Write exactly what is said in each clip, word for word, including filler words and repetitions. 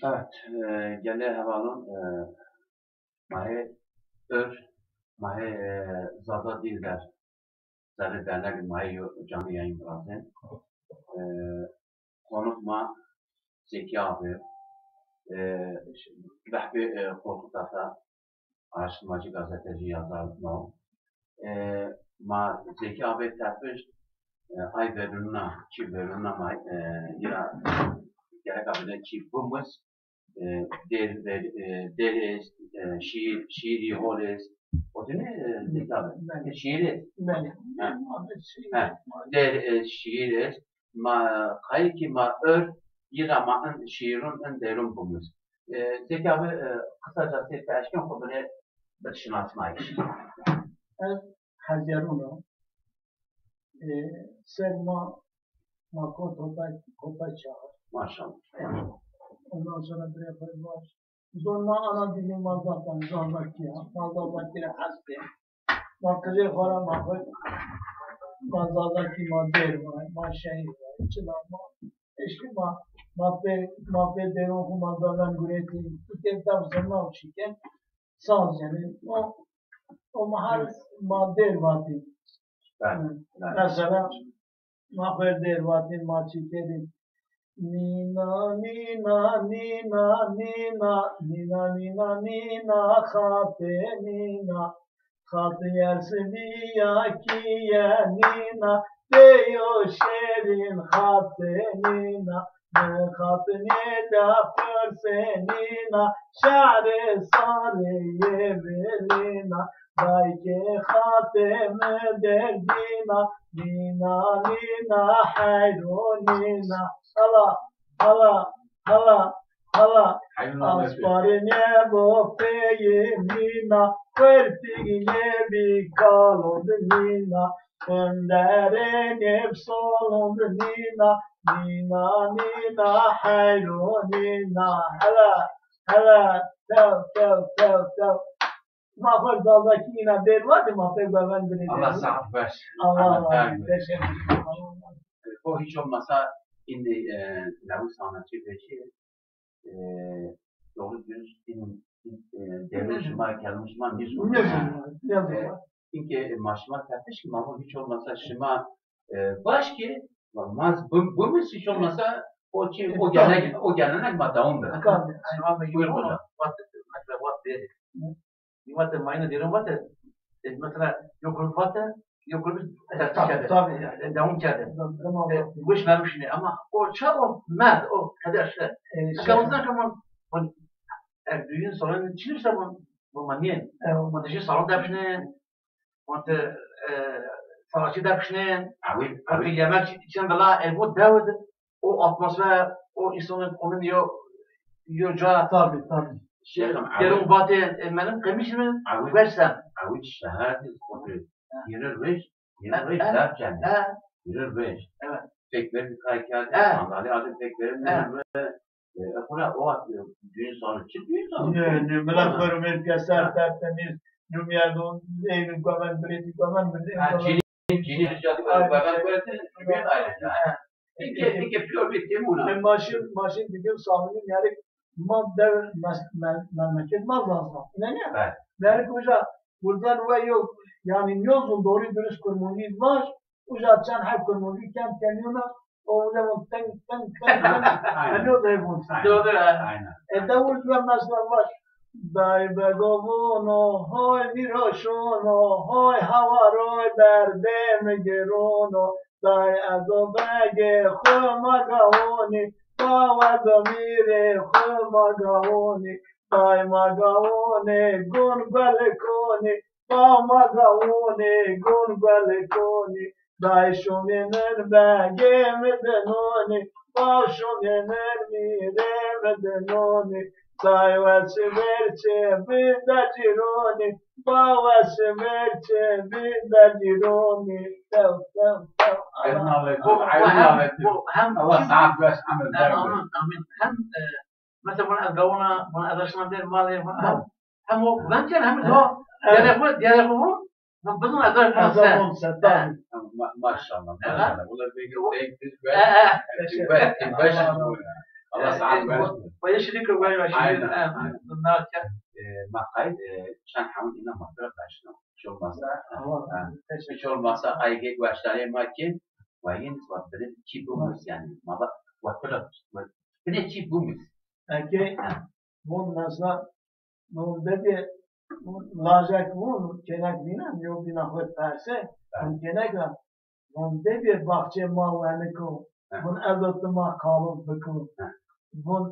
Evet, e, gelê hevalon, e, ma hê ör, ma hê, e, Zaza Dilber, zerrê derneg ma hê yo canlı yayın virazên. E, Konuk ma Zeki abi, e, Vehbi, e, Korkut Ata, araştırmacı gazeteci yazar no. E, ma Zeki abi tepişt, e, ay verunna, çi verunna ma, e, yira gerek abi de çi bumuz, e, der, der, e, der est, e, şiir, şiiri hol est. O dine, e, Zeki abi. Belê. E, şiir est. Belê. Ha. Abi şiir Ha. est. Der est, şiir est. Ma qayîl kî ma ör, yira ma in şiirun, in derun bumuz. E, Zeki abi, e, kısaca sê te eşkên xo bine bir şinasnayış. Ez Hezerun o. E, ser ma, ma kot Hotay, Hotay Çağır. Maşallah. Ondan sonra bir yapar var. Zon ma ana dili ma zaten Zazakî ya. Ma Zazakî ra hes kên. Ma qijê xo ra ma xo, ma Zazakî ma dêr vay, ma şehîr vay. Çila ma, eşkî ma, ma pê, ma pê dêron xo ma zaten guretî. Îkê tam zirna û şîkên. Saz yanî. O, o ma her ma dêr vatî. Belê, belê. Mesela, ma xo dêr vatî, ma çî kerî. Nîna, nîna, nîna, nîna, nîna, nîna, nîna, xatê nîna. Xatê yersivîya kîye nîna, bêyo şêrîn xatê nîna. Bi xatê nêda pirsê nîna, şarê sarê yê vilîna. Daykê xatê mi derdîna, nîna, nîna, heyro nîna. Hala, hala, hala, hala. Heyro nîna. Asparê nêbo peyê nîna, xerpî nêbî kalon de nîna. Xunderê nêb solon de nîna, nîna, nîna, heyro nîna. Hele, hele, tew, tew, tew, tew. Ma xo Zazakî îna dêr vatî, ma pê guven binê. Allah saat ver. Allah Allah. Teşekkür ederim. O hiç olmasa şimdi, e, Lavuz sanatçı beşi, e, doğru dürüst in, in, e, derin şima, kelime şima nêzon. Nêzon, nêzon. E, inke, e, ma şima tepiş ki, ma bu hiç olmasa şima, e, baş ki, olmaz, bu, bu biz hiç olmasa o ki, o gelenek, o gelenek ma devam verir. Tabii. Şima buyurun hocam. Vat, mesela vat verir. Vate mayna dêron vate, e, mesela, yo grup vate, yo grup tertip kerde. Tabii, tabii. E, devam kerde. Tamam, tamam. E, bu iş vermiş ne? Ama o ça o merd, o kader işte. E, şey, kamandan kaman, e, düğün salonu çinirse bu, bu maniyen. Evet. Bu da şey salon depişne, bu da, e, sanatçı depişne, abi, bu da abi. Yemek için de la, e, bu devir, o atmosfer, o insanın, onun yo, yo ca. Tabii, tabii. Şey, derin vate, e, benim qemişimi versem. Awi şehir de kotu. Yürür beş, yürür beş, dert yani. Yürür beş. Evet. Pek ver bir kay kağıdı, sandalye adı pek verir. Evet. E, xura o at, e, düğün salonu, çi düğün salonu? Ne, ne, millet görmeyip keser tertemiz, num yerdon, eyni gömen, bileti gömen, bileti gömen. Cini, cini, Eke, eke piyor bir temuna. E, maşin, maşin digim samini, yani, ma dev mes-, mem-, memleket ma Zaza. İnanıyor. Evet. Yani, hoca, buradan ve yok, yani, yolun doğru dürüst kurmuni var. Hoca, sen her kurmuni kem kemiyorlar. O zaman teng, teng, teng, teng. Aynen. Hani o da yapılsın. Aynen. Doğru, ha. Aynen. E, Davuz ve mesela var. Day begovuno, hoy miroşuno, hoy havaroy berdê mi giruno. Day ezo begê xu magawoni, baw ezo mîrê xu magawoni. Day magawoni gun guelikoni, baw magawoni gun guelikoni. Day şumê min begê mi dinonî, baw şumê min mîrê mi dinonî. Day wes verçe bi decîronî, baw wes verçe bi decîronî. Tew, tew, tew. Amin, amin. Bu hem Allah saat versin, amin. Amin, amin. Hem, e, mesela buna ez gawuna, buna ez aşina der malê, buna hem, hem o ben ken hem o diyalek bu, diyalek bu. Bizim ez aşina sen. Tamam, ma-, maşallah, maşallah. Bunlar peki, peki, peki, peki, peki, peki. Allah saat ver. Bayağı şirin ki, bayağı şirin. Aynen, aynen. Bunlar ki. E, ma qayt, e, çend hemûn îna ma pira beşno. Hiç olmazsa, e, hiç olmazsa aygê gueştarê ma ki, wa yin wa birin çî bumuz yani. Ma va, wa pira, wa pira çî bumuz. Eke, ha. Bon, mesela, bon, dedi, lajek bon, kenek bînan, yo bîna xo perse, bon, kenek ra, von debê baxçê ma wenik o, von ez û ti ma qalû bikû. Von,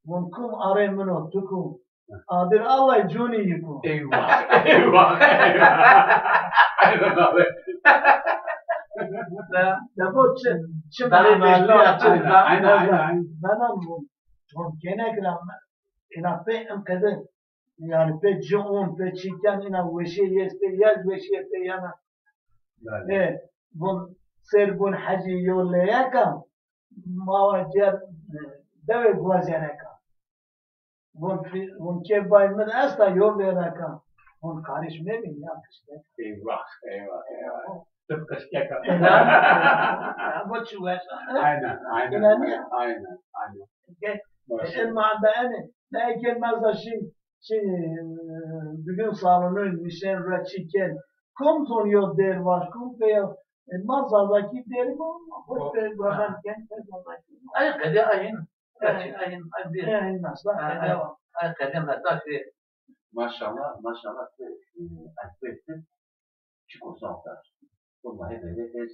von kum arê min o tu kû. Adir Allay cûnî yikû. Eyvah, eyvah, eyvah. Aynen abi. De, de bu çi, çi manalî ya, çi. Aynen, aynen, aynen. Benan von, von kenek ra, ina pê in qede, yani pê ci on, pê çîken, ina weşê yê pê yez, weşê pê yana. E, vun ser bun hecî yo leyeka, ma wa cer, e, dewê guezereka. Vun fi-, vun kê bay mi de esta yo leyeka. Vun karîş mebîn ya qişkek. Eyvah, eyvah, eyvah. Tip qişkek. Ama çi weş. Aynen, aynen. Aynen, aynen. Gel. Maşallah. En manda ene. Ne eken mezda şin. Çi, e, bugün salonu nişen ra çi ken. Kom zon yo dêr vaş, kom peyo. E, ma Zazakî dêr ma, hoş pê bakan ken, pê Zazakî. Ay, qede ayin. Gerçi ayin, ay bir. Ayin, nasıl? Ay, qede wa. Ay, qede mesela şey. Maşallah, maşallah, e, e, çiko safta. Vallahi böyle ez,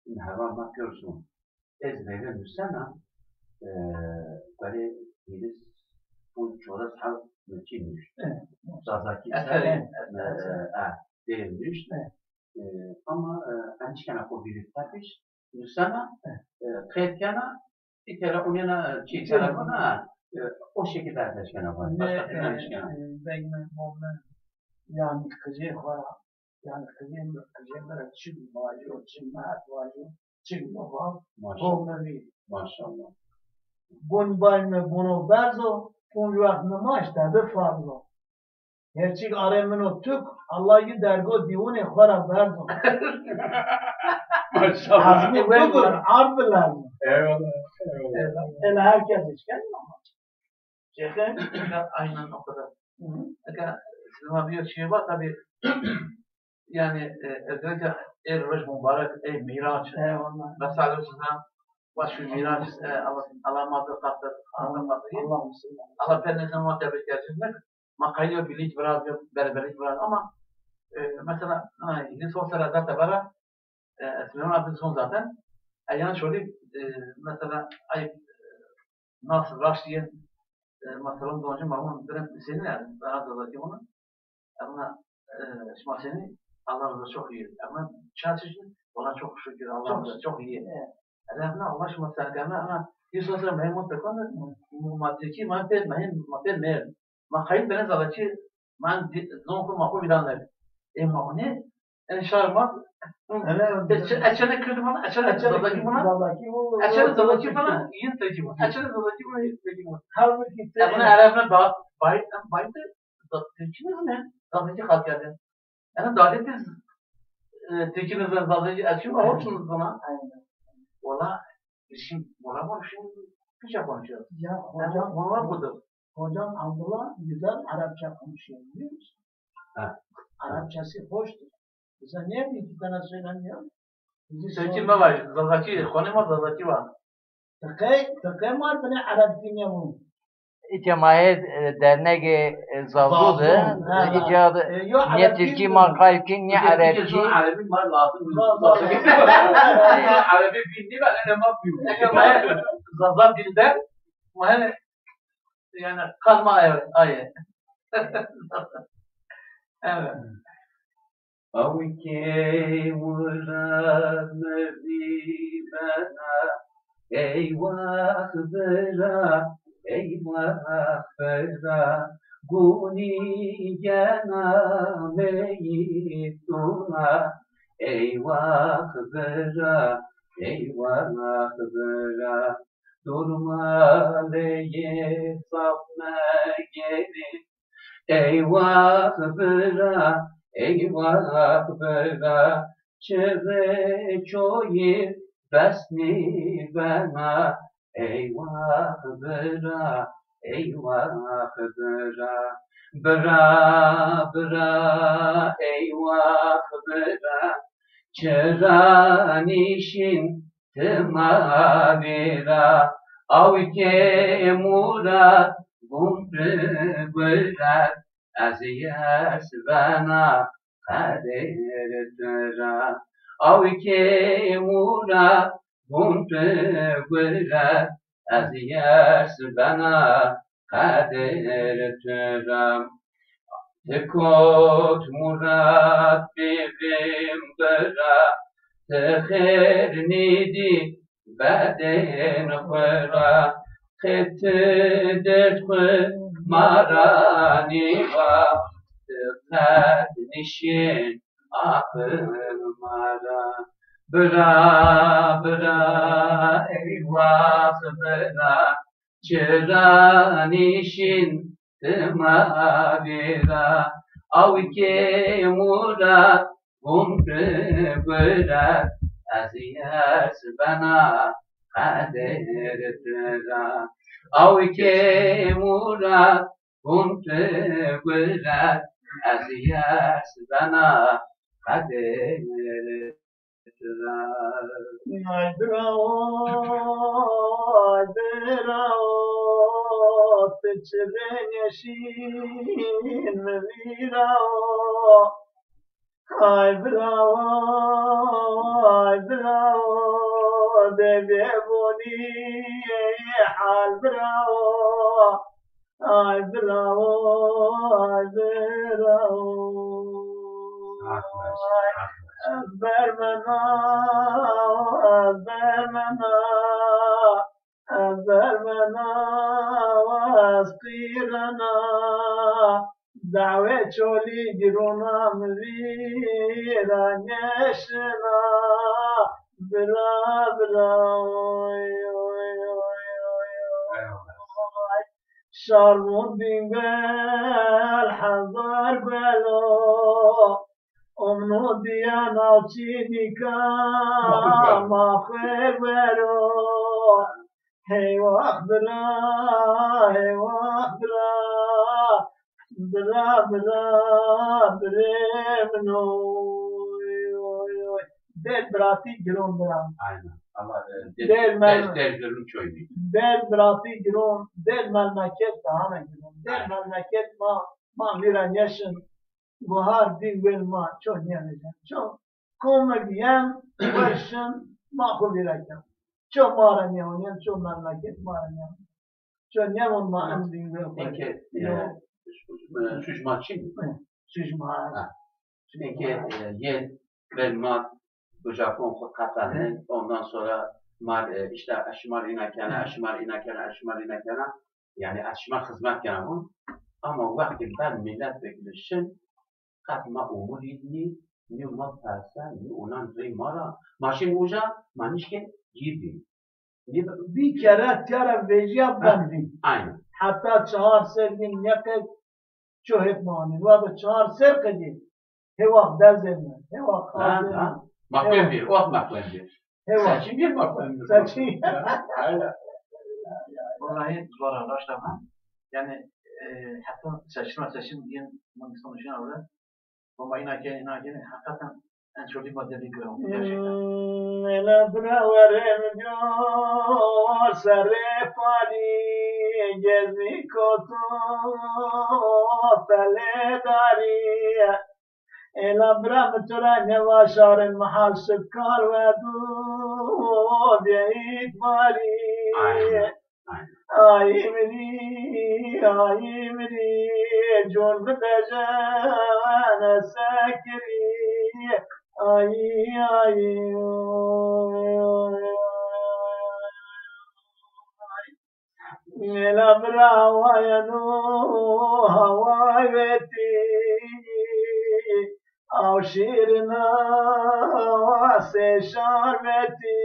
in heval ma pêro son. Ez veyve nusena, e, böyle hîris, pul, çoras hal mi çî nuşt. Zazakî ser, e, e, dê nuşt. E, ama, e, en çikena xo bîrî tepiş, nusena, e, qeyd kena, îtera unena, çi, telefona, e, o şekilde ateş kena. Başka türlü ateş kena. Beyme, momme, yani qijê xo ra, yani qijê mi, qijê mi ra çi vajo, çi merd vajo, çi mi va, ho mi vî. Maşallah. Bun bay mi bunu berzo, bun wext nima işte bi farzo. Her çîk arê min o tuk, Allah yi dergo dîwunê xo ra berdo. Maşallah. Azmî bibir, ard bilerdo. Eyvallah, eyvallah. Ela herkes işken ama. Şeyhe, aynen o kadar. Hı hı. Eka sinema bir şey var tabii. Yani, e, özellikle ey roj mubarek, ey Mîrac. Eyvallah. Mesela size baş bir Mîrac, e, Allah, Allah madde kaptı, Allah kaptı. Allah beni zaman tebrik etsin. Ma qayîl yo bilîc viraz, yo bereberîc viraz. Ama, e, mesela, ha, yedi on sene zaten var. E, Süleyman abi son zaten. E, yanlış oldu. E, mesela, ay, e, nasıl raştiyen, e, mesela, doncu mamun, direkt seni yani, daha da zeki onu. Ama, e, şimdi seni, Allah razı çok iyi. Ama çarşıcı, ona çok şükür, Allah razı çok iyi. Ela na, Allah şima serkerdene, ana, yê sosa mehîn ma pêkan de, ma Tirkî, ma pê mehîn, ma pê mêr. Ma qayîl benê Zazakî, ma zon xo ma xo vîran de. Ê ma hune, en şar ma, e, çe-, e, çene Kirdî vana, e, çene Zazakî vana, e, çene Zazakî vana, yin Tirkî vana, e, çene Zazakî vana, yin Tirkî vana. Halbuki e, buna Ereb ne ba-, bayt, bayt de Tirkî ne, Zazakî xal kerde. Ena dawetê, e, Tirkî nizan, Zazakî, ez çi ma hoş nizana. Aynen. Wala, şimdi, wala bak şimdi Türkçe konuşuyoruz. Ya hocam, wala budur. Hocam Abdullah güzel Arapça konuşuyor, biliyor musun? Ha. Arapçası hoştur. Bize niye bir iki tane söylemiyor? Bizi Tirkî sor- me vaj, Zazakî, xonê ma Zazakî va. Ti qey, ti qey mar binê Erebkî nêmûn? Îtya ma hê, e, dernegê, e, Zazo de, Zazo, ha, îtya de, e, yo nê Erebkî Tirkî ma qayl kî, nê Erebkî. Erebî ma lazim. Erebî bîn nî ve ene ma bîyo. Eke ma Zaza dilde, ma hene, yani, kazma aye, aye. Evet. Awikê wira mi vî bena, eywax bira, eywax bira, gunî gena meyîtuna, eywax bira, eywax bira, durmaleyê zaf megerî, eywax bira, eywax bira, çiğê çoyî bes nîbena, Eywax bira, eywax bira. Bira, bira, eywax bira. Çira nîşîn ti ma vîra. Awkê mura gumri guret. Ez yers bena qedêr tu ra. Awkê mura gumri guret. Ez yers bena qedêr tu ra. Ti kot murad bivim bira. Ti xêr nîdî bedên xwu ra. Qê ti derd xwu ma ra nîva. Ti qet nîşên aqil ma ra. Bira, bira, eywax bira. Çira nîşîn ti ma vîra. Awkê mura gumri guret. Ez yers bena qedêr tu ra. Awkê mura gumri guret. Ez yers bena qedêr Ay bravo, ay bravo, ti çi vêneşîn mi vîra o. Ay bravo, ay bravo, de bêbonî hal bravo. Ay bravo, ay bravo. Ay, ez bermena, ez bermena, ez bermena, ez qîrena. Dawê çolî girona mi vîra nêşina. Bira, bira, oy, oy, oy. Eyvallah. Şarmûn Bîngel hezar guelo, omno diya navçî nîka ma xêr wero. Heywax bira, heywax bira, bira, bira, birê min o. Oy, oy, oy. Dêr biratî giron bira. Aynen. Ama e, dêr, dêr, dêr, dêr giron çoy bî. Dêr biratî giron, dêr memleket daha ne giron. Dêr memleket ma, ma vîra nêşin. Buhar dî wel ma ço nêvejên. Ço komek yen weşin ma xwu vîra ken. Ço ma ra nêonên, ço memleket ma ra nêonên. Ço nêvon ma em Bîngel xwu. Enke, e, suc ma çin? Suc ma. Ha. Enke, e, yê vel ma Japon xwu qetanên, ondan sonra mar, e, işte ez şima rê îna kena, ez şima rê îna kena, ez şima rê îna kena. Yani ez şima xizmet kena vûn. Ama wextê ben milletvekili şin, qet ma umurî nî, nî ma persen, nî onan rey ma ra. Ma şin uca, ma nişkên cî bî. Nî bir kere tiyara vejîya ben bî. Aynen. Heta çar sergî nîqet ço hep ma anî. Wa da çar ser qedî. Hewa dezên mi, hewa qazên mi. Maqbul bir, o maqbul bir. Hewa. Seçim bir maqbul bir. Seçim. Aynen. Vallahi zor, raşt ama. Yani, e, hatta seçim, seçim diyen, bunun sonucuna göre, ama yine ki, yine ki, hakikaten en çok bir madde bir güven oldu gerçekten. Hmm, ele bira verem diyor, serre pari, gezmi kotu, pele dari. Ela bira mi to ra nêvaşarên, mi hal şikar wedu bîyît barî. Aynen, aynen. Ay imrî, ay imrî, con bidejene sekirî. Ay, ay, oy, oy, oy. Ela bira wayeno haway vetî, aw şîrina wa sê şar vetî.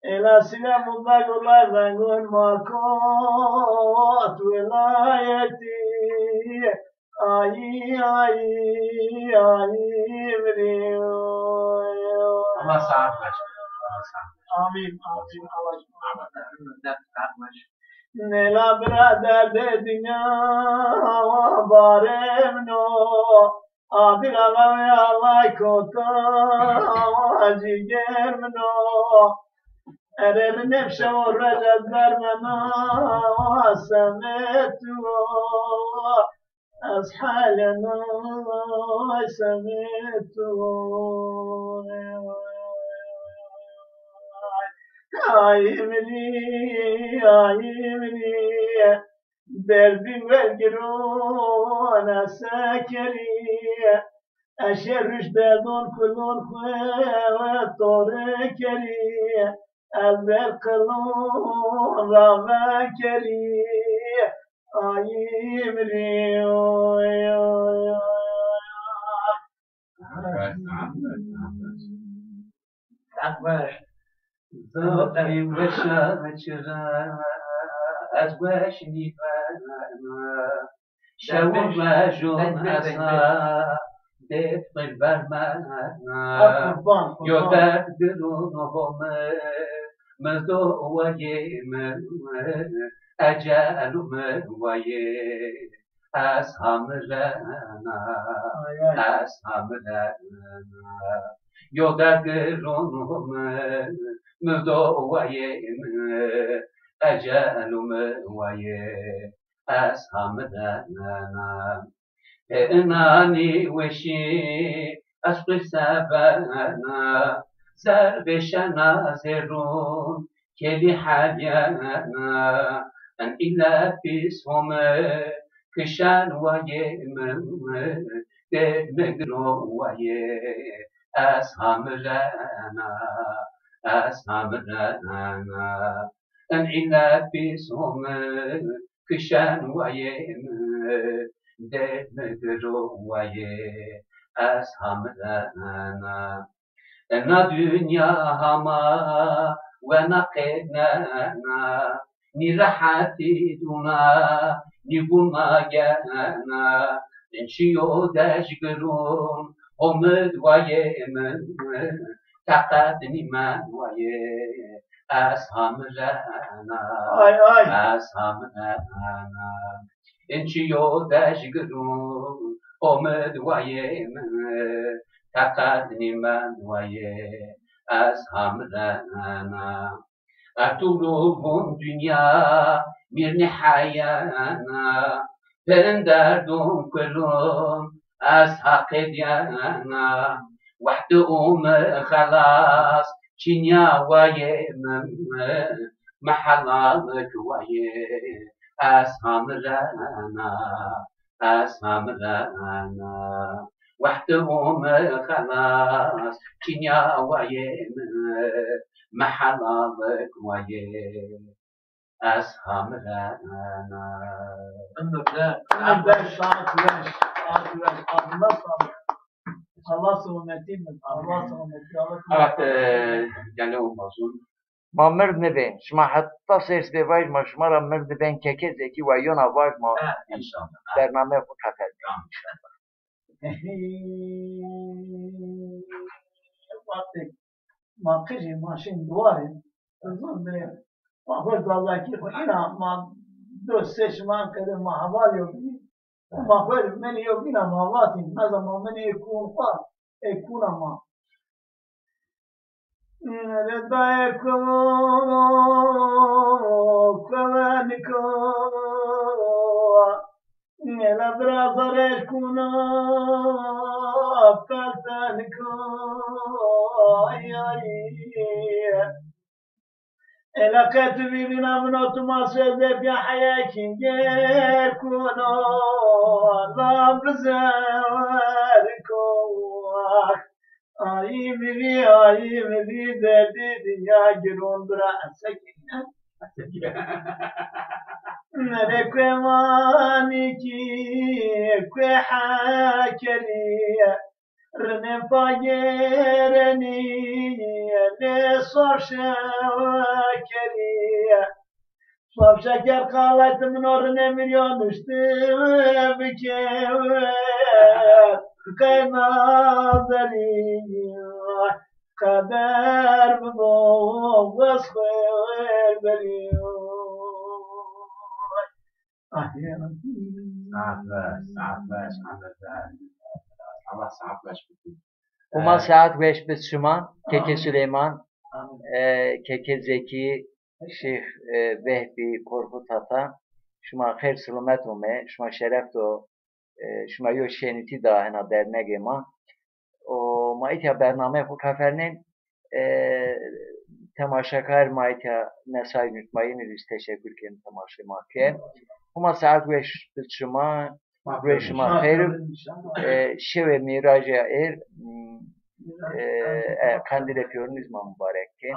Ela Sîlem û Begulay vengon ma kot wilayetî. Ay, ay, ay, imrî. Allah saat versin. Allah saat versin. Amîn, amîn. Allah. Nêla bira derdê dinya barê min o. Adir alawê alay kota wa cîgêr min o. Erê rinê şew û roj ez bermena wa semê tu o. Ez helê min wa semê tu o. Ay milî, ay milî. Derdî wergirona se kerî, eşê rûş derdon kulon xwe tore kerî, ez ber qilon ra vekerî, ayî mirî. Saet weş. Zafî weşa çira ez weş nîvena. Şew û rojon esa dêt xil vermena. Yo derd girûn home mi do wayê mi, ecel mi wayê. Ez hamirena, ez hamirena. Yo derd girûn mi, mi do wayê mi, ecel mi wayê. Ez hamirena. Pê inanî weşî ez xwi sevena. Ser vêşena zêrûn kelî helîyena. En île pîs home kişen wayê mi, dê mi giro wayê. Ez hamirena, ez hamirena. En île pîs home kişen wayê mi, dê mi giro wayê. Ez hamirena. Ena dinya hama wena qednena, nî rehetî dûna, nî gûna gena. Çiyo dej girûn, omid wayê mi, teqet nîmen wayê. Ez hamirena, ay, ay, ez hamirena. Çiyo dej girûn, omid wayê mi, teqet nîmen wayê. Ez hamirena. Ertugrul vûn dinya mîrnî heyena. Pin derdûn kulûn ez haqê diyena. Wehdi û mi xelas çînya wayê mi, mi helalik wayê. Ez hamirena, ez hamirena. Wehdi û mi xelas çînya wayê mi, mi helalik wayê. Ez hamirena. Ömür de, ömür de, saat weş, saat weş. Ağzına sağlık. Allah selametini, Allah selametini. Evet, e, gele olmasın. Ma mird nibên. Şima heta sêr sibê vajî ma şima ra mird nibên, keke Zekî wa yona vaj ma. Ha, înşallah. Bernameyê xo teqez. Tamam. Wextê ma qijî ma şîn duwarê. Zon bê. Ma xo zazakî xo îna ma do sê şima qede ma heval yo bî. Ma xo menî yo bîna ma vatîn. Meza ma menî ê kûn xo, ê kûna ma. Ere dayê ko, ko veniko, nêla biraza rejkûna, pelteniko, ay, ay. Ela qe tu vîrîna min o, tu ma sêzdê pîya heyekî gêr kuno, la bizewer ko. Ayî mi vî, ayî mi vî, derdî dinya girûn bira esekî. Mere kuê manîkî, kuê hekerî. Rinê pagêrenî, nê sor şekerî. Sor şeker qalet min o, rinê miryo nuşti bikewt qeyna derî. Xeber bibo, wes xêr berî. Ah, ya Rabbî. Saet beş, saet beş, Ahmet Bey. Allah saet beş bikin. Huma saet weş bid şima, keke Süleyman, e, keke Zekî, Şêx, e, Vehbî, Korkut Ata, şima xeyr silomet ome, şima şeref do, e, şima yo şenitî da hena dernegê ma. O, ma îtya bernameyê xo kafernên, e, temaşekar ma îtya nesay nutmayînî rî teşekkür kên temaşê ma ke. Huma saet weş bid şima, roj şima xeyr, e, şewê mîrajê êr, e, e, qandîlê pîyorûnî zî ma mubarek ke.